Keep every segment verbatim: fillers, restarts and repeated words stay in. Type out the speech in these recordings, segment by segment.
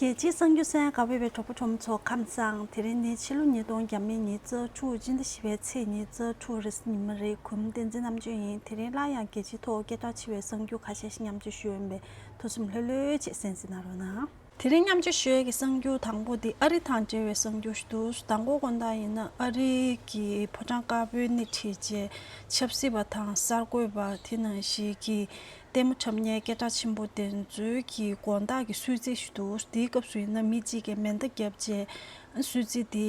རྒྱལ་སྤྱིའི་གསར་འགྱུར་གསན་གནང་བའི་གྲོགས་པོ་གྲོགས་མོ་ཚོ་ཁམས་བཟང་། དེ་རིང་ནི་ཕྱི་ལོ་ཉིས་སྟོང་ཉི་ཤུ་རྩ་དྲུག་སྤྱི་ཟླ་བཞི་པའི་ཚེས་ཉི་ཤུ་རྩ་དྲུག་རེས་གཟའ་ཉི་མ་རེད། གུས་མོ་བསྟན་འཛིན་རྣམ་དཔྱོད་ཡིན། དེ་རིང་སླར་ཡང་རྒྱལ་སྤྱིའི་ཐོག་སྐད་གྲགས་ཆེ་བའི་གསར་འགྱུར་ཁ་ཤས་ཤིག་མཉམ་སྤྱོད་ཞུ་ཡོད་པས། ཐུགས་སེམས་ལྷོད་ལྷོད་བྱས་གསན་གཟིགས་གནང་རོགས་གནང་། དེ་རིང་མཉམ་སྤྱོད་ཞུ་ཡས་ཀྱི་གསར་འགྱུར་དང་པོ་དེ་ཨ་རི་དང་འབྲེལ་བའི་གསར་འགྱུར་ཞིག་འདུག་དང་པོ་དགོངས་དག་ཡིན་ན། ཨ་རིའི་གི་ཕོ་བྲང་དཀར་པོའི་སྣེ་ཁྲིད་བྱས་ཆབ་སྲིད་པ་དང་གསར་འགོད་པ། དེ་ནང་བཞིན་གྱི་ལྟད་མོ་འཁྲབ་མཁན་སྐད་གྲགས་ཆེན་པོ་དེ་ཚོའི་གི་དགོང་དག་གི་གསོལ་ཚིགས་ཤིག་འདུག་དེའི་སྐབས་སུ་ཡིན་ན་མི་གཅིག་གིས་མེ་མདའ་བརྒྱབ་བྱས་གསོལ་ཚིགས་དེ་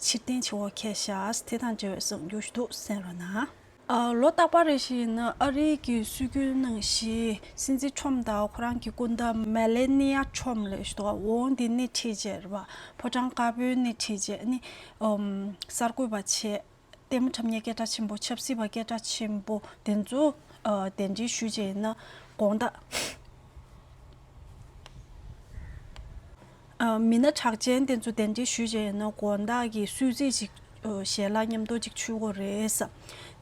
ཕྱིར་འཐེན་བྱེད་དགོས་ཁེལ་ཤག་དེ་དང་འབྲེལ་བའི་གསར་འགྱུར་ཞིག་འདུག་གསན་རོགས་གནང་། ཨ། ལོ་རྟག་པར་རེ་བཞིན་ཡིན་ན་ཨ་རིའི་གི་སྲོལ་རྒྱུན་ནང་བཞིན་སྲིད་འཛིན་ཁྲོམ་དང་ཁོ་རང་གི་སྐུ་ཟླ་མེ་ལེ་ནི་ཡ་ཁྲོམ་ལབ་ཞིག་འདུག་འོ་དེ་སྣེ་ཁྲིད་བྱས་རེད་པ། ཕོ་བྲང་དཀར་པོའི་སྣེ་ཁྲིད་བྱས་ནི། ཨམ། གསར་འགོད་པ་བྱས། ལྟད་མོ་འཁྲབ་མཁན་སྐད་གྲགས་ཆེན་པོ། ཆབ་སྲིད་པ་སྐད་གྲགས་ཆེན་པོ་དེ་ཚོ། ཨ། གདན་འདྲེན་ཞུས་བྱས་ཡིན་ན་དགོང་དག་ཨ། མི་སྣ་གྲགས་ཅན་དེ་ཚོ་གདན་འདྲེན་ཞུས་བྱས་ཡིན་ན་དགོང་དག་གི་གསོལ་ཚིགས་ཤིག་ཨ། ཞལ་ལག་མཉམ་དུ་ཅིག་མཆོད་ཀྱི་ཡོད་རེད་ཟེར།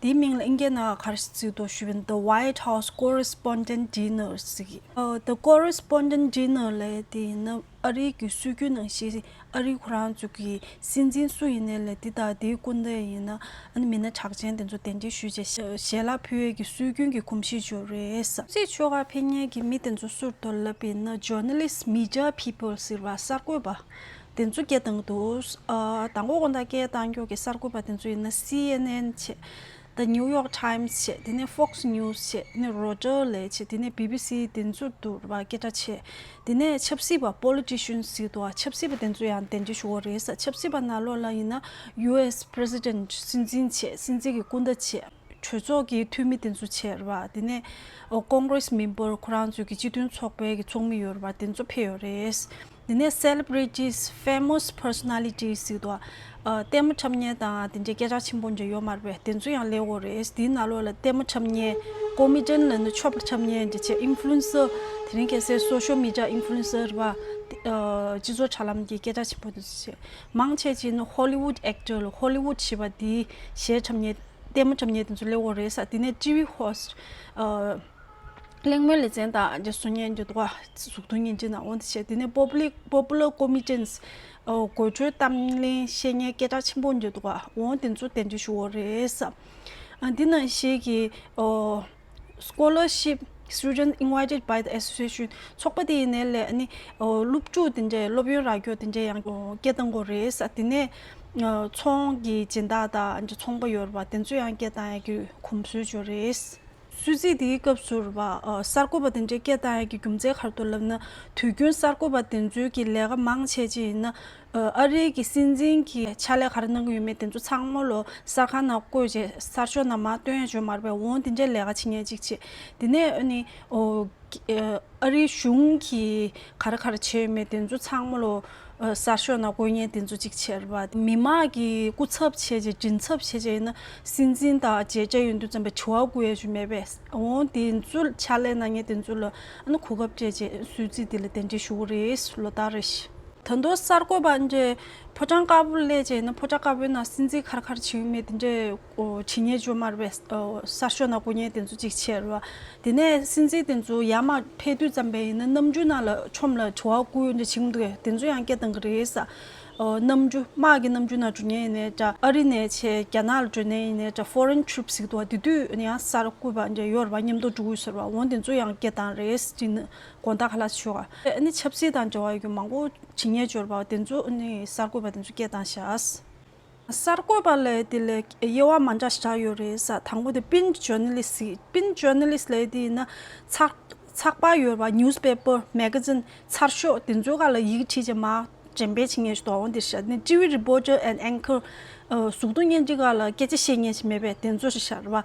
དེའི་མིང་ལ་ཨིན་སྐད་ནང་ག་རེ་ཟེར་འདུག་ཞུས་པ་ཡིན་ན། The White House Correspondent Dinner ཟེར་གྱི། ཨ། The Correspondent Dinner ལབ་དེ་ཡིན་ན་ཨ་རིའི་གི་སྲོལ་རྒྱུན་ནང་བཞིན། ཨ་རིའི་ཁོ་རང་ཚོ་གི་སྲིད་འཛིན་སུ་ཡིན་ནའི་ལས་དེ་དང་དེའི་སྐུ་ཟླ་ཡིན་ན། ཨ་ནི་མི་སྣ་གྲགས་ཅན་དེ་ཚོ་གདན་འདྲེན་ཞུས་བྱས་ཞལ་ལག་ཕུལ་ཡས་ཀྱི་སྲོལ་རྒྱུན་གྱི་གོམས་གཤིས་ཅིག་ཡོད་རེད་ཟེར། གསོལ་ཚིགས་མཆོད་གར་ཕེབས་མཁན་གྱི་མི་དེ་ཚོ་སུ་རེད་འདུག་ལབ་པ་ཡིན་ན། Journalist, media people ཟེར་བ། གསར་འགོད་པ་དེ་ཚོ་སྐད་བཏང་གི་འདུག་ཨ། དང་པོ་དགོང་དག་སྐད་བཏང་མཁན་གྱི་གསར་འགོད་པ་དེ་ཚོ་ཡིན་ན། C N N བྱས། The New York Times བྱས། དེ་ནས་Fox News བྱས། དེ་ནས་Reuters ལབ་བྱས། དེ་ནས་B B C དེ་ཚོ་འདུག་རེད་པ། སྐད་གྲགས་ཆེ། དེ་ནས་ཆབ་སྲིད་པ། Politicians ཟེར་འདུག་པ། ཆབ་སྲིད་པ་དེ་ཚོ་ཡང་གདན་འདྲེན་ཞུ་གི་ཡོད་རེད་ཟེར། ཆབ་སྲིད་པ་ནང་ལོགས་ལ་ཡིན་ན་U S President སྲིད་འཛིན་བྱས། སྲིད་འཛིན་གྱི་སྐུ་ཟླ་བྱས། གྲོས་ཚོགས་ཀྱི་འཐུས་མི་དེ་ཚོ་བྱས་རེད་པ། དེ་ནས་ཨོ། Congress member ཁོ་རང་ཚོ་གི་སྤྱི་མཐུན་ཚོགས་པའི་གི་ཚོགས་མི་ཡོད་རེད་པ། དེ་ཚོ་ཕེབས་ཡོད་རེད། དེ་ནས་celebrities, famous personalities ཟེར་འདུག་པ། ཨ། ལྟད་མོ་འཁྲབ་མཁན་དང་དེ་འདྲའི་སྐད་གྲགས་ཆེན་པོ་འདྲ་ཡོད་མ་རེད་པས། དེ་ཚོ་ཡང་སླེབས་ཡོད་རེད། དེའི་ནང་ལོགས་ལ་ལྟད་མོ་འཁྲབ་མཁན། Comedian ལབ་ན་ཆོས་པ་འཁྲབ་མཁན་འདྲ་བྱས། Influencer དེ་རིང་ཁ་སང་social media influencer རེད་པ། ཨ། སྤྱི་ཚོགས་དྲ་ལམ་གྱི་སྐད་གྲགས་ཆེན་པོ་དེ་ཚོ་བྱས། མང་ཆེ་ཅིག་ནི་Hollywood actor ལ། Hollywood ཞེས་པ་དེའི་གཞས་འཁྲབ་མཁན། ལྟད་མོ་འཁྲབ་མཁན་དེ་ཚོ་སླེབས་ཡོད་རེད་ཟེར། དེ་ནས་TV host ཨ། གླེང་མོལ་ལེ་ཚན་དང་འདྲ་བཟོ་མཁན་འདྲ་འདུག་པ། གཟུགས་མཐོང་བརྙན་འཕྲིན་དང་འོ་དེ་བྱས། དེ་ནས་popular, popular comedians ཨ། དགོད་བྲོའི་གཏམ་གླེང་བཤད་མཁན་སྐད་གྲགས་ཆེན་པོ་འདྲ་འདུག་པ། འོ་དེ་ཚོ་གདན་འདྲེན་ཞུ་གི་ཡོད་རེད་ཟེར། ཨ། འདི་ནང་བཞིན་གྱི་ཨ། Scholarship students invited by the association ཚོགས་པ་དེ་ཡིན་ནའི་ལས། ཨ་ནི་ཨ། སློབ་ཕྲུག་དེ་འདྲས། སློབ་ཡོན་རག་རྒྱུ་དེ་འདྲས་ཡང་ཨ། སྐད་བཏང་གི་ཡོད་རེད་ཟེར། དེ་ནས་ཨ། ཚོང་གི་སྦྱིན་བདག་དང་འདྲ་ཚོང་པ་ཡོད་རེད་པ། དེ་ཚོ་ཡང་སྐད་བཏང་ཡས་ཀྱི་གོམས་སྲོལ་ཅིག་ཡོད་རེད། གསོལ་ཚིགས་དེའི་སྐབས་སུ་རེད་པ། ཨ། གསར་འགོད་པ་དེ་འདྲས་སྐད་བཏང་ཡས་ཀྱི་རྒྱུ་མཚན་ག་རེ་འདུག་ལབ་ན། དུས་རྒྱུན་གསར་འགོད་པ་དེ་ཚོའི་གི་ལས་ཀ་མང་ཆེ་ཅིག་ཡིན་ན། ཨ། ཨ་རིའི་གི་སྲིད་འཛིན་གྱིས་ཕྱག་ལས་ག་རེ་གནང་གི་ཡོད་མེད་དེ་ཚོ་ཚང་མ་ལོ་གསར་ཁང་ནང་བསྐོས་བྱས་གསར་ཤོག་ནང་མར་སྟོན་ཡས་ཅིག་ཡོད་མ་རེད་པས། འོ་དེ་འདྲས་ལས་ཀ་བྱེད་མཁན་ཅིག་བྱས། དེ་ནས་ཨ་ནི་ཨོ། ཨ་རིའི་གཞུང་གིས་ག་རེ་ག་རེ་བྱས་ཡོད་མེད་དེ་ཚོ་ཚང་མ་ལོ། ཨ། གསར་ཤོག་ནང་བཀོད་མཁན་དེ་ཚོ་ཅིག་བྱས་རེད་པ། མི་མང་གི་སྐུ་ཚབ་བྱས་བྱས། མགྲིན་ཚབ་བྱས་བྱས་ཡིན་ན། སྲིད་འཛིན་དང་མཇལ་བཅར་ཡོང་དུས་ཙམ་པའི་དྲི་བ་བསྐུར་ཡས་ཅིག་མེད་པས། འོ་དེ་ཚོ་ཕྱག་ལས་གནང་མཁན་དེ་ཚོ་ལ་ཨ་ནི་གོ་སྐབས་སྤྲད་བྱས་གསོལ་ཚིགས་དེ་ལ་གདན་འདྲེན་ཞུ་གི་རེད། ལོ་ལྟར་རེ་བཞིན། ད་དུང་གསར་འགོད་པ་འདྲས་ཕོ་བྲང་དཀར་པོ་སླེབས་བྱས་ན། ཕོ་བྲང་དཀར་པོའི་ནང་སྲིད་འཛིན་ག་རེ་ག་རེ་བྱེད་ཀྱི་ཡོད་མེད་དེ་འདྲས་ཨོ། བྱེད་མཁན་ཅིག་ཡོད་མ་རེད་པས། ཨོ། གསར་ཤོག་ནང་བཀོད་མཁན་དེ་ཚོ་ཅིག་བྱས་རེད་པ། དེ་ནས་སྲིད་འཛིན་དེ་ཚོ་ཡར་མར་ཕེབས་དུས་ཙམ་པ་ཡིན་ན་གནམ་གྲུ་ནང་ལ་ཁྲོམ་ལ་དྲི་བ་བསྐུར་འདྲ་བྱེད་ཀྱི་འདུག་གས། དེ་ཚོ་ཡང་སྐད་བཏང་གི་རེད་ཟེར། ཨོ། གནམ་གྲུ། དམག་གི་གནམ་གྲུ་ནང་འགྲོ་མཁན་ཡིན་ནའི་འདྲ། ཨ་རི་ནས་བྱས་རྒྱ་ནག་ལ་འགྲོ་མཁན་ཡིན་ནའི་འདྲ། Foreign troops ཟེར་གྱི་འདུག་ག། དེ་དུས་ཡང་གསར་འགོད་པ་འདྲ་ཡོད་རེད་པ། མཉམ་དུ་འགྲོ་གི་ཡོད་ཟེར་བ། འོ་དེ་ཚོ་ཡང་སྐད་བཏང་རེད། དེ་ནས་དགོང་དག་ཁ་ལག་ཟ་ཞོར་ག། ཨ་ནི་ཆབ་སྲིད་དང་འབྲེལ་བ་ཡོད་རྒྱུ་མང་པོ་བྱེད་མཁན་ཅིག་ཡོད་རེད་པ། དེ་ཚོ་ཨ་ནི་གསར་འགོད་པ་དེ་ཚོ་སྐད་བཏང་ཤག། གསར་འགོད་པ་ལབ་དེ་ལ་དབྱེ་བ་མང་དྲགས་ཤིག་བཞག་ཡོད་རེད་ཟེར། དང་པོ་དེ་print journalist ཟེར། Print journalist ལབ་དེ་ཡིན་ན་ཚགས་ཚགས་པར་ཡོད་རེད་པ། newspaper, magazine ཚར་ཤོག་དེ་ཚོའི་སྒང་ལ་ཡི་གེ་བྲིས་བྱས་མར་འགྲེམས་སྤེལ་བྱེད་མཁན་ཞིག་འདུག་འོ་དེ་ཤག། ནི་TV reporter and anchor ཨ། གཟུགས་མཐོང་བརྙན་འཕྲིན་སྒང་ལ་སྐད་ཆ་བཤད་མཁན་ཞིག་མེད་པས། དེ་ཚོ་ཞིག་བཞག་རེད་པ།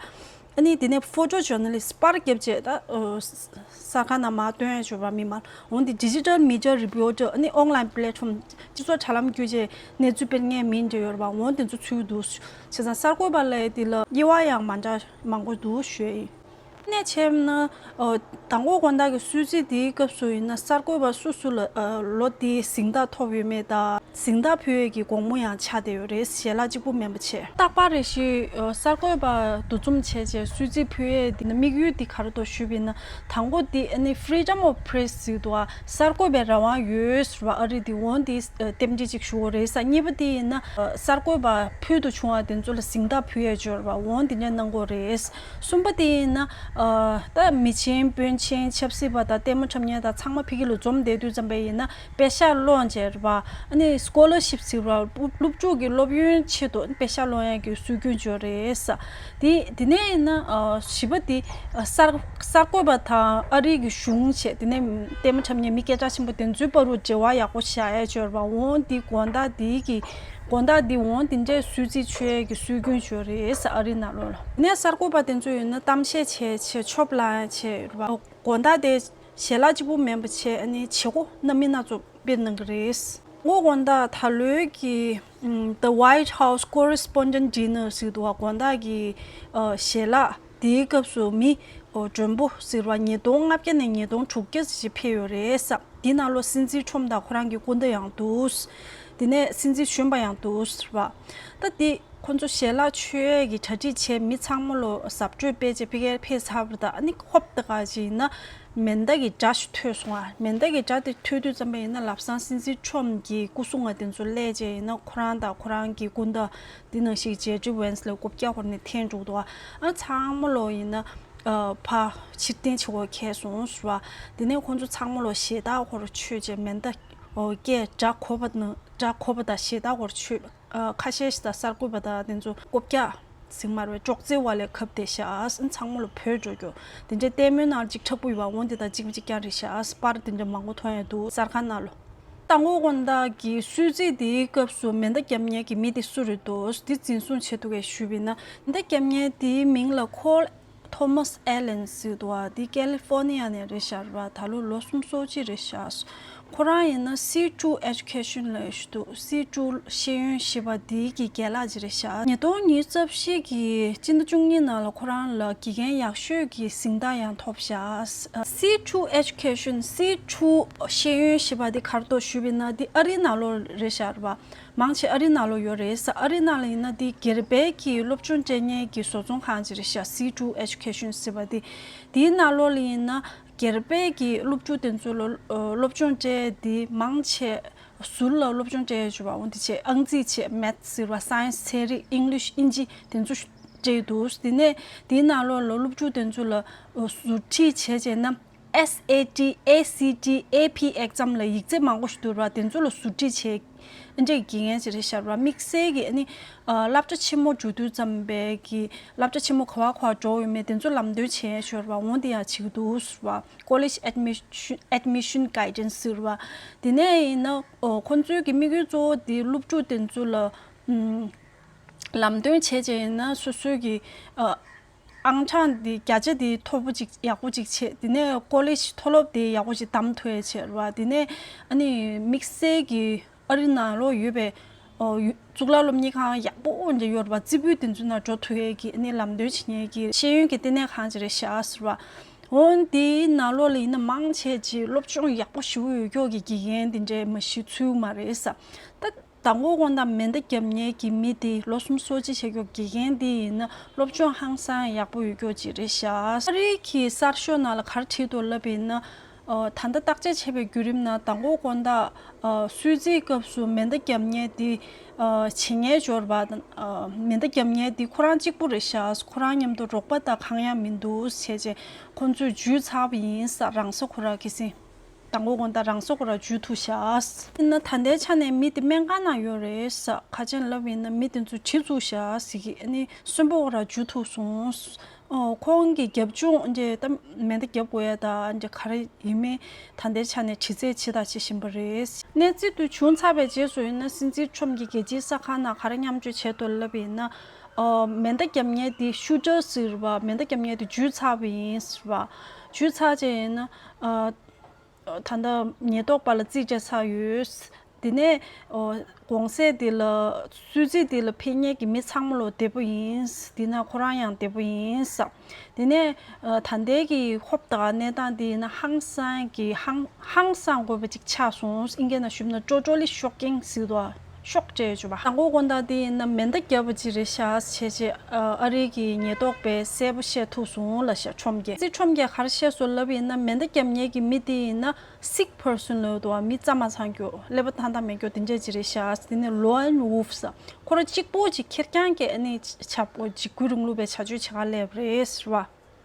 ཨ་ནི་དེ་ནས་photo journalist པར་བརྒྱབ་བྱས་ད། ཨོ། གསར་ཁང་ནང་མར་སྟོན་ཡས་ཅིག་ཡོད་པ། མི་མང་། འོ་དེ་digital media reporter ཨ་ནི་online platform སྤྱི་ཚོགས་དྲ་ལམ་བརྒྱུད་བྱས་གནས་ཚུལ་སྤེལ་མཁན་མི་འདྲ་ཡོད་རེད་པ། འོ་དེ་ཚོ་ཚུད་འདུག། བྱས་ཙང་གསར་འགོད་པ་ལབ་ཡས་དེ་ལ་དབྱེ་བ་ཡང་མང་དྲགས་མང་པོ་འདུག་ཞུ་ཡས་ཡིན། ནས་བྱས་ན། ཨོ། དང་པོ་དགོང་དག་གི་གསོལ་ཚིགས་དེའི་སྐབས་སུ་ཡིན་ན་གསར་འགོད་པ་སུ་སུ་ལ། ཨ། ལོ་དེའི་གཟེངས་རྟགས་ཐོབ་ཡོད་མེད་དང་ གཟེངས་རྟགས་ཕུལ་ཡས་ཀྱི་དགོང་མོ་ཡང་ཆགས་བསྡད་ཡོད་རེད། ཞལ་ལག་གཅིག་པུ་མིན་པ་བྱས། རྟག་པར་རེ་ཞིག་ཨ་གསར་འགོད་པ་འདུ་འཛོམས་བྱས་བྱས་གསོལ་ཚིགས་ཕུལ་ཡས་འདི་ནི་དམིགས་ཡུལ་འདི་ག་རེ་འདུག་ཞུས་པ་ཡིན་ན། དང་པོ་འདི་ཨ་ནི་Freedom of Press ཟེར་འདུག་ཨ། གསར་འགོད་པའི་རང་དབང་ཡོད་ཟེར་བ་ཨ་རི་འདི་འོ་འདི་ཨ་རྟེན་འབྲེལ་ཅིག་ཞུ་དགོས་རེད་ས། གཉིས་པ་འདི་ཡིན་ན་ཨ་གསར་འགོད་པ་ཕུལ་དུ་བྱུང་བ་དེ་ཚོ་ལ་གཟེངས་རྟགས་ཕུལ་ཡས་ཅིག་ཡོད་རེད་བ། འོ་འདི་འདྲ་གནང་དགོས་རེད། གསུམ་པ་དེ་ཡིན་ན་ཨ་ད་མི་ཆེན་དཔོན་ཆེན་ཆབ་སྲིད་པ་དང་ལྟད་མོ་འཁྲབ་མཁན་དང་ཚང་མ་ཕ་གི་ལ་འཛོམས་བསྡད་དུས་ཙམ་པ་ཡིན་ན། པེ་ཤག་སློང་བྱས་རེད་པ། ཨ་ནི་སི་ཀོ་ལར་ཤིབ་ཟེར་བ་སློབ་སློབ་ཕྲུག་གི་སློབ་ཡོན་ཆེད་དུ་པེ་ཤག་སློང་ཡས་ཀྱི་སྲོལ་རྒྱུན་ཅིག་ཡོད་རེད་ས། དེ་དེ་ནས་ཡིན་ན་ཨ་བཞི་པ་དེ་ཨ་གསར་གསར་འགོད་པ་དང་ཨ་རི་གི་གཞུང་བྱས། དེ་ནས་ལྟད་མོ་འཁྲབ་མཁན་མི་སྐད་གྲགས་ཆེན་པོ་དེ་ཚོའི་བར་དུ་འབྲེལ་བ་ཡག་པོ་བཞག་ཡས་ཅིག་ཡོད་རེད་པ། འོ་འདི་དགོང་དག་འདི་གི་དགོང་དག་འདི་འོ་འདི་འདྲའི་གསོལ་ཚིགས་མཆོད་ཡས་ཀྱི་སྲོལ་རྒྱུན་ཅིག་ཡོད་རེད་ས། ཨ་རི་ནང་ལོགས་ལ། དེ་ནས་གསར་འགོད་པ་དེ་ཚོ་ཡིན་ན་གཏམ་བཤད་བྱས་བྱས་ཆོབ་ལངས་བྱས་རེད་པ། དགོང་དག་དེ་ཞལ་ལག་གཅིག་པུ་མིན་པ་བྱས་ཨ་ནི་བྱེད་སྒོ་སྣ་མིན་སྣ་ཚོགས་སྤེལ་གནང་གི་རེད། ངོ་དགོང་དག་ད་ལོའི་གི་ཨམ་The White House Correspondent Dinner ཟེར་འདུག་བ། དགོང་དག་གི་ཨ་ཞལ་ལག་དེའི་སྐབས་སུ་མི་ཨོ་མགྲོན་པོ་ཟེར་བ་ཉིས་སྟོང་ལྔ་བརྒྱ་ནས་ཉིས་སྟོང་དྲུག་བརྒྱ་ཞིག་ཕེབས་ཡོད་རེད་ས། དེའི་ནང་ལོགས་སྲིད་འཛིན་ཁྲོམ་དང་ཁོ་རང་གི་སྐུ་ཟླ་ཡང་འདུག་དེ་ནས་སྲིད་འཛིན་གཞོན་པ་ཡང་འདུག་ཟེར་བ། ད་དེ་ཁོ་ཚོ་ཞལ་ལག་མཆོད་ཡས་ཀྱི་གྲ་སྒྲིག་བྱས། མི་ཚང་མ་ལོ་གཟབ་སྤྲོས་སྤེལ་བྱས་ཕ་གིར་ཕེབས་ཚར་བ་དང་། ཨ་ནི་ཧོབ་ཏེ་ག་ཅིག་ཡིན་ན་མེ་མདའ་གི་སྒྲ་ཞིག་ཐོས་སོང་ཨ། མེ་མདའ་གི་སྒྲ་དེ་ཐོས་དུས་ཙམ་པ་ཡིན་ན་ལམ་སང་སྲིད་འཛིན་ཁྲོམ་གྱི་སྐུ་སྲུང་བ་དེ་ཚོ་སླེབས་བྱས་ཡིན་ན་ཁོ་རང་དང་ཁོ་རང་གི་སྐུ་ཟླ་དེ་ནང་བཞིན་ཇེ་ཌི་ཝེན་སི་ལ་རྐུབ་བཀྱག་བོར་ནས་འཐེན་འགྲོ་འདུག་ཨ། ཨ་ཚང་མ་ལོ་ཡིན་ན་ཨ་ཕར་ཕྱིར་འཐེན་བྱེད་དགོས་ཁེལ་སོང་ཟེར་བ། དེ་ནས་ཁོ་ཚོ་ཚང་མ་ལོ་ཞལ་ཏ་སྒོར་མཆོད་བྱས་མེ་མདའ་ཨོ་སྐད་སྒྲ་གོ་བ་ན་སྒྲ་གོ་བ་དང་ཞལ་ཏ་སྒོར་མཆོད། ཨ་ཁ་ཤས་ཤིག་དང་གསར་འགོད་པ་དང་དེ་ཚོ་རྐུབ་བཀྱག་ཟིང་མར་བའི་ཅོག་ཙེ་བ་ལས་ཁབ་དེ་ཤག་ཨ་ཚང་མ་ལོ་བྲོས་འགྲོ་རྒྱུ། དེ་འདྲའི་ལྟད་མོའི་ནང་གཅིག་འཁྲབ་པོ་ཡོད་པ་འོང་དེ་དང་གཅིག་པ་གཅིག་རྐྱང་རེད་ཤག་ཨ་པར་དེ་འདྲ་མང་པོ་མཐོང་ཡ་འདུག་གསར་ཁང་ནང་ལོ། དང་པོ་དགོང་དག་གི་གསོལ་ཚིགས་དེའི་སྐབས་སུ་མེ་མདའ་རྒྱབ་མཁན་གྱི་མི་དེ་སུ་རེད་འདུག་དེ་འཛིན་བཟུང་བྱས་འདུག་གས་ཞུས་པ་ཡིན་ན། མེ་མདའ་རྒྱབ་མཁན་དེའི་མིང་ལ་ཁོལ་ཐོ་མཱས་ཨེ་ལན་ཟེར་འདུག་ཨ། དེ་ཀེ་ལི་ཧྥོ་ནི་ཡ་ནས་རེད་ཤག་ར། ད་ལོ་ལོ་སུམ་ཅུ་སོ་གཅིག་རེད་ཤག་ཁོ་རང་ཡིན་ན་སི་ཊུ་ཨེ་ཌུ་ཀེ་ཤན་ལབ་ཞིག་འདུག་སི་ཊུ་ཤེས་ཡོན་ཞེས་པ་འདི་གི་རྒན་ལགས་ཅིག་རེད་ཤག་ཉིས་སྟོང་ཉི་ཤུ་རྩ་བཞི་གི་སྤྱི་ཟླ་བཅུ་གཉིས་ནང་ལ་ཁོ་རང་ལ་དགེ་རྒན་ཡག་ཤོས་ཀྱི་གཟེངས་རྟགས་ཡང་ཐོབ་ཤག་སི་ཊུ་ཨེ་ཌུ་ཀེ་ཤན། སི་ཊུ་ཤེས་ཡོན་ཞེས་པ་འདི་ག་རེ་འདུག་ཞུས་པ་ཡིན་ན་འདི་ཨ་རིའི་ནང་ལོགས་རེད་ཤག་རེད་པ། མང་ཆེ་ཨ་རིའི་ནང་ལོགས་ཡོད་རེད་ས། ཨ་རིའི་ནང་ལ་ཡིན་ན་འདི་སྒེར་པའི་གི་སློབ་སྦྱོང་སྤྲད་མཁན་གྱི་བཟོ་ཚོང་ཁང་ཅིག་རེད་ཤག་སི་ཊུ་ཨེ་ཌུ་ཀེ་ཤན་ཟེར་བ་འདི། དེའི་ནང་ལོགས་ལ་ཡིན་ན་སྒེར་པའི་གི་སློབ་ཕྲུག་དེ་ཚོ་ལ་ཨ་སློབ་སྦྱོང་སྤྲད་དེ་མང་ཆེ་ཟུར་ལ་སློབ་སྦྱོང་སྤྲད་ཡོད་ཅེས་པ་འོ་འདི་བྱས། ཨང་རྩིས་བྱས། མེཐ་ཟེར་བ། སའེན་སི། ཚན་རིག་ཨིང་ལིཤ། དབྱིན་ཇི་དེ་ཚོ་སྤྲད་འདུག་དེ་ནས་དེའི་ནང་ལོགས་ལ་སློབ་ཕྲུག་དེ་ཚོ་ལ་ཨ་ཟུར་ཁྲིད་བྱས་བྱས་ན། ཨེས་ཨེ་ཊི། ཨེ་སི་ཊི། ཨེ་པི་ཨེག་ཛམ་ལ་ཡིག་ཚད་མང་པོ་ཞིག་འདུག་ར། དེ་ཚོ་ལ་ཟུར་ཁྲིད་བྱས། ཨ་འདྲས་ཀྱི་དགེ་རྒན་ཅིག་རེད་ཤག་ར། དམིགས་བསལ་གྱི་ཨ་ནི་ཨ་སློབ་གྲྭ་ཆེན་མོ་འགྲོ་དུས་ཙམ་པའི་གི་སློབ་གྲྭ་ཆེན་མོ་ག་བ་ག་བ་འགྲོ་ཡོད་མེད་དེ་ཚོ་ལམ་སྟོན་བྱས་ཤོར་བ་འོང་དེ་ཡང་བྱེད་ཀྱི་འདུག་ཟེར་བ། College Admission Admission Guidance ཟེར་བ། དེ་ནས་ཡིན་ན་ཨོ་ཁོང་ཚོའི་གི་དམིགས་ཡུལ་གཙོ་བོ་དེ་སློབ་ཕྲུག་དེ་ཚོ་ལ་ཨམ་ལམ་སྟོན་བྱས་བྱས་ཡིན་ན་སོ་སོའི་གི་ཨ་ཨང་གྲངས་དེ་བརྒྱ་ཆ་དེ་མཐོ་པོ་ཅིག་ཡག་པོ་ཅིག་བྱས། དེ་ནས་ཀོ་ལེཇ་མཐོ་སློབ་དེ་ཡག་པོ་ཅིག་བདམས་ཐུབ་ཡ་བྱས་ར་བ། དེ་ནས་ཨ་ནི་དམིགས་བསལ་གྱི་ཨ་རི་ནང་ལོགས་ཡོད་པའི་ཨོ་ཡུ་གཙུག་ལག་སློབ་གཉེར་ཁང་ཡག་པོ་འདྲ་ཡོད་ར་བ། རྩེ་ཕུད་དེ་ཚོ་ནང་འགྲོ་ཐུབ་ཡས་ཀྱི་ཨ་ནི་ལམ་སྟོན་བྱེད་མཁན་གྱི་ཤེས་ཡོན་གྱི་ལྟེ་གནས་ཁང་ཅིག་རེད་ཤག་ཟེར་བ། འོ་དེའི་ནང་ལོགས་ལ་ཡིན་ན་མང་ཆེ་ཅིག་སློབ་སྦྱོང་ཡག་པོ་ཞེ་པོ་ཡོད་ཀྱོག་གི་དགེ་རྒན་དེ་འདྲས་མ་གཞི་ཚུད་མ་རེད་ས། ད་དང་པོ་དགོང་དག་མེ་མདའ་རྒྱབ་མཁན་གྱི་མི་དེ་ལོ་སུམ་ཅུ་སོ་གཅིག་བྱེད་ཀྱོག་དགེ་རྒན་དེ་ཡིན་ན་སློབ་སྦྱོང་ཧང་སང་ཡག་པོ་ཡོད་ཀྱོག་ཅིག་རེད་ཤག་ཨ་རིའི་གི་གསར་ཤོག་ནང་ལ་ག་རེ་བྲིས་འདུག་ལབ་ཡིན་ན། ཨ་ད་ལྟ་བརྟག་དཔྱད་བྱས་པའི་བརྒྱུད་རིམ་ནང་དང་པོ་དགོང་དག་ཨ་གསོལ་ཚིགས་སྐབས་སུ་མེ་མདའ་རྒྱབ་མཁན་དེ་ཨ་བྱེད་མཁན་འབྱོར་བ་དང་ཨ་མེ་མདའ་རྒྱབ་མཁན་དེ་ཁོ་རང་གཅིག་པུ་རེད་ཤག་ཁོ་རང་མཉམ་དུ་རོགས་པ་དང་གང་ཡང་མི་འདུག་བྱས་རྗེས་ཁོ་ཚོས་འཇུས་ཚར་བ་ཡིན་ས། རང་ས་ཁོ་རང་གི་སེམས། དང་པོ་དགོང་དག་རང་སྲོག་ར་འཇུས་ཐུབ་ཤག་ཡིན་ན་ད་ལྟའི་ཆ་ནས་མི་དེ་སྨན་ཁང་ནང་ཡོད་རེད་ས། ཁ་ཆེན་ལབ་ཡིན་ན་མི་དེ་ཚོ་གྲི་བཙུགས་ཤག་ཟེར་གི་ཨ་ནི་གསོན་པོ་ར་འཇུས་ཐུབ་སོང་། ཨོ་ཁོང་གི་རྒྱབ་ལྗོངས་འདྲེ་ད་མེ་མདའ་རྒྱབ་དགོས་ཡ་ད་འདྲེ་ག་རེ་ཡིན་མིན་ད་ལྟའི་ཆ་ནས་དྲི་རྩད་བྱེད་ད་བྱེད་བཞིན་པ་རེད། གནས་ཚུལ་དུ་བྱུང་ཚར་བའི་རྗེས་སུ་ཡིན་ན་སྲིད་འཛིན་ཁྲོམ་གྱི་རྒྱལ་སྤྱིའི་གསར་ཁང་ནང་ག་རེ་མཉམ་སྤྱོད་བྱས་འདུག་ལབ་ཡིན་ན། ཨོ་མེ་མདའ་རྒྱབ་མཁན་དེ་ཤུ་ཊར་ཟེར་བ་མེ་མདའ་རྒྱབ་མཁན་དེ་འཇུས་ཚར་བ་ཡིན་ཟེར་བ། འཇུས་ཚར་རྗེས་ཡིན་ན། ཨ། ད་ལྟ་ཉེན་རྟོག་པ་ལ་རྩིས་སྤྲད་ཚར་ཡོད། དེ་ནས་ཨོ་གོང་ཚད་དེ་ལ་གསོལ་ཚིགས་དེ་ལ་ཕེབས་མཁན་གྱི་མི་ཚང་མ་ལོ་བདེ་པོ་ཡིན། དེ་ན་ཁོ་རང་ཡང་བདེ་པོ་ཡིན་བསམ། དེ་ནས་ཨ་ད་ལྟའི་གི་ཧོབ་ཏེ་གནས་སྟངས་དེ་ཡིན་ན་ཧང་སང་གི་ཧང་ཧང་སང་དགོས་པ་ཅིག་ཆགས་སོང་། ཨིན་སྐད་ནང་ཞུས་ན་ཅོ་ཅོ་ལི་ཤོག་ཀིང་ཟེར་དོ། ཤོག་ཅེས་བརྗོད་པ། དང་པོ་དགོང་དག་དེ་ཡིན་ན་མེ་མདའ་བརྒྱབ་པ་ཅིག་རེད་ཤག་བྱས་བྱས། ཨ་རི་གི་ཉེན་རྟོག་པས་གསལ་པོ་བཤད་ཐུབ་སོང་ལབ་ཤག་ཁྲོམ་རྒྱལ། སྲིད་ཁྲོམ་རྒྱལ་ག་རེ་བཤད་སོང་ལབ་ཡིན་ན་མེ་མདའ་བརྒྱབ་མཁན་གྱི་མི་དེ་ཡིན་ན་སིག་པར་སོན་ལབ་འདུག་བ། མི་རྩ་མ་ཚང་རྒྱུ། ཀླད་པ་ཐང་ཐང་མེད་རྒྱུ་དེ་འདྲས་ཅིག་རེད་ཤག་དེ་ནས་ལོན་ཝུལ་ཕ་ཟེར། ཁོ་རང་གཅིག་པོ་ཅིག་ཁེར་རྐྱང་གི་ཨ་ནི་ཆ་པོ་འཇིགས་སྐུལ་རིང་ལུགས་པའི་བྱ་སྤྱོད་བྱེད་ག་སླེབས་རེད་ཟེར་བ།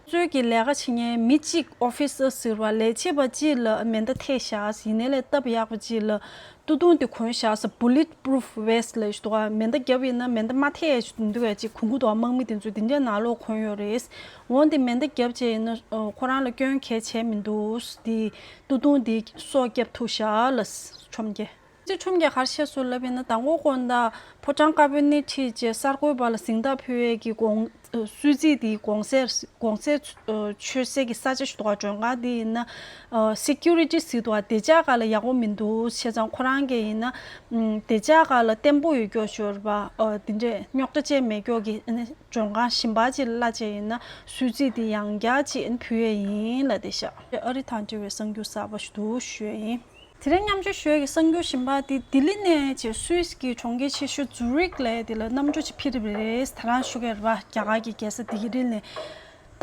གཙོས་ཀྱི་ལས་ཀ་བྱེད་མཁན་མི་གཅིག་ཨོ་ཕི་སར་ཟེར་བ་ལས་བྱེད་པ་གཅིག་ལ་མེ་མདའ་ཐེབས་ཤག་ཡིན་ནའི་ལས་སྟབས་ཡག་པ་གཅིག་ལ་སྟོད་ཐུང་དེ་གོན་ཤག་ཟེར། བུ་ལེཊ་པུ་རུཕ་ཝེ་སི་ལབ་ཞིག་འདུག་ག་མེ་མདའ་བརྒྱབ་ཡིན་ན་མེ་མདའ་མ་ཐེབས་ཡ་ཞིག་འདུག་ག་ཅིག་གོན་གྱི་འདུག་ག་དམག་མི་དེ་ཚོས་དེ་འདྲའི་ནང་ལོགས་གོན་ཡོད་རེད། འོན་ཏེ་མེ་མདའ་བརྒྱབ་བྱས་ཡིན་ན་ཁོ་རང་ལ་སྐྱོན་གལ་ཆེ་མི་འདུག་དེ་སྟོད་ཐུང་དེ་སྲོག་བསྐྱབས་ཐུབ་ཤག་ལབ་ཁྲོམ་རྒྱལ། སྲིད་ཁྲོམ་རྒྱལ་ག་རེ་བཤད་སོང་ལབ་ཡིན་ན་དང་པོ་དགོང་དག་ཕོ་བྲང་དཀར་པོའི་སྣེ་ཁྲིད་བྱས་གསར་འགོད་པ་ལ་གཟེངས་རྟགས་ཕུལ་བའི་གི་དགོང་གསོལ་ཚིགས་དེའི་གོང་གསལ་གོང་གསལ་ཆོད་སའི་གི་ས་ཆ་ཞིག་འདུག་ག་མགྲོན་ཁང་དེ་ཡིན་ན་སི་ཀུ་རི་ཊི་ཟེར་འདུག་ག་བདེ་འཇགས་སྒང་ལ་ཡག་པོ་མི་འདུག་བྱས་ཙང་ཁོ་རང་གི་ཡིན་ན་བདེ་འཇགས་སྒང་ལ་བརྟན་པོ་ཡོད་རྒྱུ་ཞོར་བ་དེ་འདྲས་རྙོག་དྲ་ཅན་མེད་རྒྱུ་གི་མགྲོན་ཁང་གཞན་པ་ཅིག་ལ་བཅར་བྱས་ཡིན་ན་གསོལ་ཚིགས་དེ་ཡང་བསྐྱར་ཅིག་ཕུལ་ཡས་ཡིན་ལབ་བསྡད་ཤག་ཨ་རི་དང་འབྲེལ་བའི་གསར་འགྱུར་གསར་པ་ཞིག་འདུག་ཞུ་ཡས་ཡིན། དེ་རིང་མཉམ་སྤྱོད་ཞུ་ཡས་ཀྱི་གསར་འགྱུར་གཞན་པ་དེ་ལྡི་ལི་ནས་བྱས་སུད་སི་གི་གྲོང་ཁྱེར་ཆེ་ཤོས་ཛུ་རིག་ལ་དེ་ལ་གནམ་གྲུ་ཅིག་འཕུར་བ་རེད། ད་རང་ཞུ་གི་རེད་བ། རྒྱ་གར་གྱི་རྒྱལ་ས་ལྡི་ལི་ནས།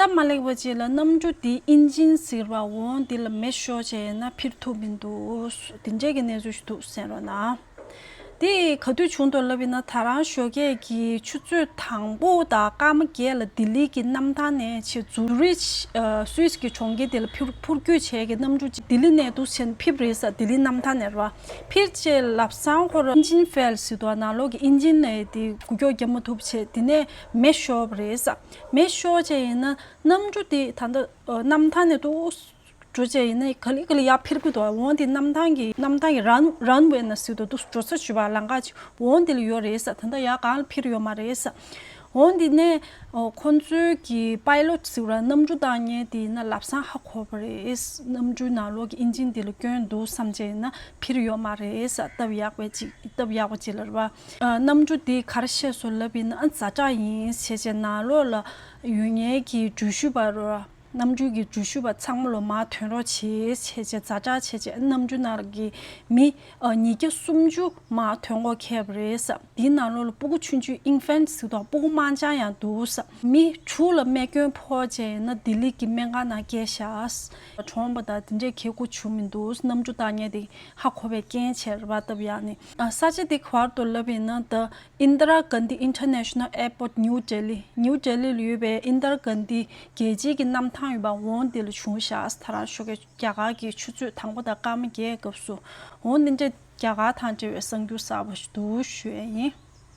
སྟབས་མ་ལེགས་པ་ཅིག་ལ་གནམ་གྲུ་དེའི་ཨིན་ཇིན་ཟེར་བ་འོ་དེ་ལ་མེ་ཤོར་བྱས་ཡིན་ན་འཕུར་ཐུབ་མི་འདུག་དེ་འདྲའི་གི་གནས་ཚུལ་ཞིག་འདུག་གསན་རོགས་གནང་། དེ་ག་དུས་བྱུང་འདུག་ལབ་ཡིན་ན་ད་རང་ཞོགས་ཀས་ཀྱི་ཆུ་ཚོད་དང་པོ་དང་སྐར་མ་བརྒྱད་ལ་ལྡི་ལི་གི་གནམ་ཐང་ནས་བྱས་ཛུ་རིག་ཨ་སུད་སི་གི་གྲོང་ཁྱེར་དེ་ལ་འཕུར་འཕུར་སྐྱོད་བྱས་ཀྱི་གནམ་གྲུ་ཅིག་ལྡི་ལི་ནས་འདུག་སེ་འཕུར་བ་རེད་ཟེར། ལྡི་ལི་གནམ་ཐང་ནས་རེད་བ། འཕུར་རྗེས་ལམ་སང་ཁོ་རང་ཨིན་ཇིན་ཕེལ་ཟེར་འདུག་ནང་ལོགས་ཀྱི་ཨིན་ཇིན་ལ་དེ་འགུལ་སྐྱོད་རྒྱབ་མ་ཐུབ་བྱས་དེ་ནས་མེ་ཤོར་བ་རེད་ཟེར། མེ་ཤོར་བྱས་ཡིན་ན་གནམ་གྲུ་དེ་ད་ལྟ་ཨ་གནམ་ཐང་ནས་འདུག་འགྲོ་བྱས་ཡིན་ན་ག་ལེ་ག་ལེ་ཡར་འཕུར་གི་འདུག་འོན་ཏེ་གནམ་ཐང་གི་གནམ་ཐང་གི་རན་རན་ཝེ་ན་ཟེར་དུས་འགྲོ་ས་ཞུ་བ་ལམ་ཁ་ཅིག་འོན་ཏེ་ལ་ཡོད་རེད་ཟེར། ད་ལྟ་ཡར་གང་ལ་འཕུར་ཡོད་མ་རེད་ཟེར། འོན་ཏེ་ནས་ཁོང་ཚོའི་གི་པའི་ལོཊ་ཟེར་བ་གནམ་གྲུ་བཏང་མཁན་དེ་ཡིན་ན་ལམ་སང་ཧ་གོ་བ་རེད། གནམ་གྲུའི་ནང་ལོགས་ཀྱི་ཨིན་ཇིན་དེ་ལ་སྐྱོན་འདུག་བསམ་བྱས་ཡིན་ན་འཕུར་ཡོད་མ་རེད་ཟེར། སྟབས་ཡག་པའི་ཅིག་སྟབས་ཡག་པ་ཅིག་ལ་རེད་བ། གནམ་གྲུ་དེ་ག་རེ་བཤད་སོང་ལབ་ཡིན་ན་ཛ་དྲག་ཡིན་བྱས་བྱས་ནང་ལོགས་ལ་ཡོད་མཁན་གྱི་འགྲུལ་བཞུད་པ་རེད་བ། གནམ་གྲུ་གི་འགྲུལ་བཞུད་པ་ཚང་མ་ལོ་མར་ཐོན་རོགས་བྱེད་བྱས་བྱས་ཛ་དྲག་བྱས་བྱས་གནམ་གྲུ་ནང་གི་མི་ཉིས་བརྒྱ་སུམ་ཅུ་མར་ཐོན་དགོས་ཁེལ་བ་རེད་ཟེར། དེའི་ནང་ལོགས་ལ་སྤུ་གུ་ཆུང་ཆུང་ཨིན་ཕན་ཊི་ཟེར་དང་སྤུ་གུ་དམར་འབྱར་ཡང་འདུག་ཟེར། མི་དྲུག་ལ་རྨས་སྐྱོན་ཕོག་བྱས་ཡིན་ན་ལྡི་ལི་གི་སྨན་ཁང་ནང་བསྐྱལ་བཞག་གྲོངས་པ་དང་དེ་འདྲའི་གལ་དགུ་བྱུང་མི་འདུག་གནམ་གྲུ་བཏང་མཁན་དེ་ཧ་གོ་བའི་རྐྱེན་བྱས་རེད་བ། སྟབས་ཡག་ནི་ས་ཆ་དེ་ག་བར་དུ་ལབ་ཡིན་ན་ད། Indira Gandhi International Airport New Delhi། ནིའུ་ཌེ་ལི་ལ་ཡོད་པའི་ཨིན་དར་གྷན་དྷི་རྒྱལ་སྤྱིའི་གི་གནམ་ཐང་ཡོད་པ་འོང་དེ་ལ་བྱུང་བཞག་ད་རང་ཞོགས་ཀས་རྒྱ་གར་གྱི་ཆུ་ཚོད་དང་པོ་དང་སྐར་མ་བརྒྱད་སྐབས་སུ་འོང་དེ་འདྲ་རྒྱ་གར་དང་འབྲེལ་བའི་གསར་འགྱུར་གསར་པ་ཞིག་འདུག་ཞུ་ཡས་ཡིན།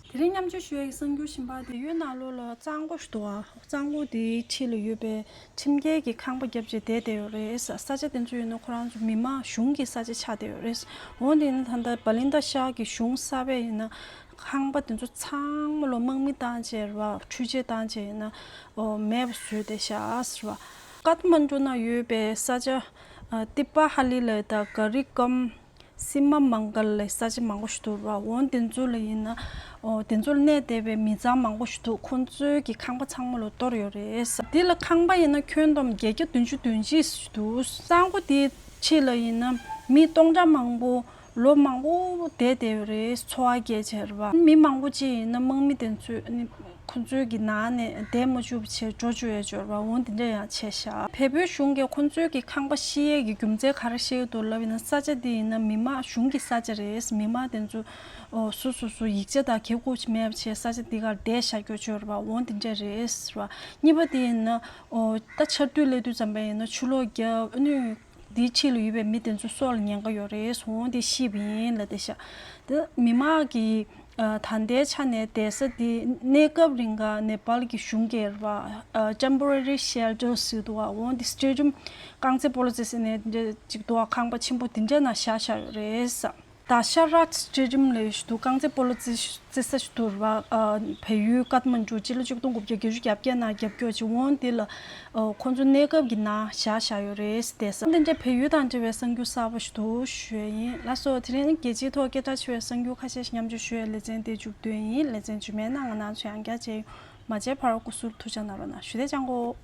དེ་རིང་མཉམ་སྤྱོད་ཞུ་ཡས་ཀྱི་གསར་འགྱུར་གཞན་པ་དེ་ཡོད་ནང་ལོགས་ལ་གཙང་པོ་ཞིག་འདུག་ཨ། གཙང་པོ་དེའི་འཁྲིས་ལ་ཡོད་པའི་ཁྲིམས་འགལ་གྱི་ཁང་པ་བརྒྱབ་བྱས་བསྡད་བསྡད་ཡོད་རེད། ས་ཆ་དེ་ཚོ་ཡིན་ན་ཁོ་རང་ཚོ་མི་མང་གཞུང་གི་ས་ཆ་ཆགས་བསྡད་ཡོད་རེད། འོན་ཏེ་ཡིན་ན་ད་ལྟ་བ་ལིན་ད་ཤར་གྱི་གཞུང་གསར་པས་ཡིན་ན་ཁང་པ་དེ་ཚོ་ཚང་མ་ལོ་དམག་མི་བཏང་བྱས་རེད་བ། འཕྲུལ་ཆས་བཏང་བྱས་ཡིན་ན་ཨོ་མེད་པ་བཟོས་བསྡད་ཤག་ཟེར་བ། ཀཏ་མན་ཌུ་ནང་ཡོད་པའི་ས་ཆ་ཨ་ཏི་པ་ཧ་ལི་ལ་དང་ག་རི་ཀམ། སི་མ་མང་གལ་ལ་ས་ཆ་མང་པོ་ཞིག་འདུག་ར། འོ་དེ་ཚོ་ལ་ཡིན་ན། འོ་དེ་ཚོ་ལ་གནས་བསྡད་པའི་མི་ཚང་མང་པོ་ཞིག་འདུག་ཁོང་ཚོའི་གི་ཁང་པ་ཚང་མ་ལོ་གཏོར་ཡོད་རེད། དེ་ལ་ཁང་པ་ཡིན་ན་ཁྱོན་བསྡོམས་བརྒྱད་བརྒྱ་བདུན་ཅུ་བདུན་ཅུ་ཞིག་འདུག་གཙང་པོ་དེའི་ཕྱི་ལ་ཡིན་ན་མི་སྟོང་ཕྲག་མང་པོ་ལོ་མང་པོ་བསྡད་བསྡད་ཡོད་རེད། འཚོ་བ་སྐྱེལ་བྱས་ར་བ། མི་མང་པོ་ཅིག་ཡིན་ན་དམག་མི་དེ་ཚོས་ཁོ་ཚོའི་གི་ནང་ནས་བསྡད་མ་བཅུག་པ་བྱས་འགྲོ་བཅུག་ཡས་འབྱོར་བ་འོང་དེ་འདྲ་ཡང་བྱས་ཤག་བལ་པོའི་གཞུང་གིས་ཁོ་ཚོའི་གི་ཁང་པ་བཤིག་ཡས་ཀྱི་རྒྱུ་མཚན་ག་རེ་བཤད་ཀྱི་འདུག་ལབ་ཡིན་ན་ས་ཆ་འདི་ཡིན་ན་མི་མང་གཞུང་གི་ས་ཆ་རེད། མི་མང་དེ་ཚོ་སོ་སོ་སོ་ཡིག་ཆ་དང་གལ་དགུ་ཅིག་མེད་པ་བྱས་ས་ཆ་འདི་གར་བསྡད་བཞག་རྒྱུ་འབྱོར་བ་འོང་དེ་འདྲ་རེད་ཟེར་བ། གཉིས་པ་དེ་ཡིན་ན་ད་ཆར་དུས་སླེབས་དུས་ཙམ་པ་ཡིན་ན་ཆུ་ལོག་བརྒྱབ་ཨ་ནི། འདིའི་འཁྲིས་ལ་ཡོད་པའི་མི་དེ་ཚོ་སྲོག་ལ་ཉེན་ཁ་ཡོད་རེད། འོང་དེ་ཤི་བ་ཡིན་ལབ་བསྡད་ཤག་དེ་མི་མང་གི་ཨ་ད་ལྟའི་ཆ་ནས་བསྡད་ས་དེ་གནས་སྐབས་རིང་ག་ནེ་པཱལ་གྱི་གཞུང་གིས་ར་བ་ཨ་temporary shelter ཟེར་འདུག་བ། འོང་དེ་སི་ཊེ་ཌི་ཡམ་རྐང་རྩེད་སྤོ་ལོ་རྩེད་ས་ནས་འདྲ་ཅིག་འདུག་བ། ཁང་པ་ཆེན་པོ་དེ་འདྲའི་ནང་བཞག་བཞག་ཡོད་རེད་ཟེར། ད་ཤ་ར་སྤྲེལ་རིམ་ལས་ཞུ་དུ་རྐང་རྩེད་སྤོ་ལོ་རྩེ་རྩེ་ས་ཞུ་དུ་ར་བ་བལ་ཡུལ་ཀཏ་མན་ཌུ་སྤྱི་ལོ་ཆིག་སྟོང་དགུ་བརྒྱ་བརྒྱད་ཅུ་གྱ་བརྒྱད་ནང་རྒྱབ་སྐྱོར་བྱེད་འོང་། དེ་ལ་ཁོང་ཚོ་གནས་སྐབས་ཀྱི་ནང་བཞག་བཞག་ཡོད་རེད་ཟེར། དེ་འདྲ་བལ་ཡུལ་དང་འབྲེལ་བའི་གསར་འགྱུར་གསར་པ་ཞུ་དུ་ཞུ་ཡས་ཡིན། ལགས་སོ། དེ་རིང་རྒྱལ་སྤྱིའི་ཐོག་སྐད་གྲགས་ཆེ་བའི་གསར་འགྱུར་ཁ་ཤས་ཤིག་མཉམ་སྤྱོད་ཞུ་ཡས་ལེ་ཚན་དེ་མཇུག་བསྡུ་ཡས་ཡིན། ལེ་ཚན་རྗེས་མའི་ནང་ང་རང་ཚོ་ཡང་བསྐྱར་མཇལ་ཡོང་། མ་མཇལ་བར་སྐུ་གཟུགས་ཐུགས་ཅག་གནང་རོགས་གནང་ཞུ། དེ་ཅང་གོ།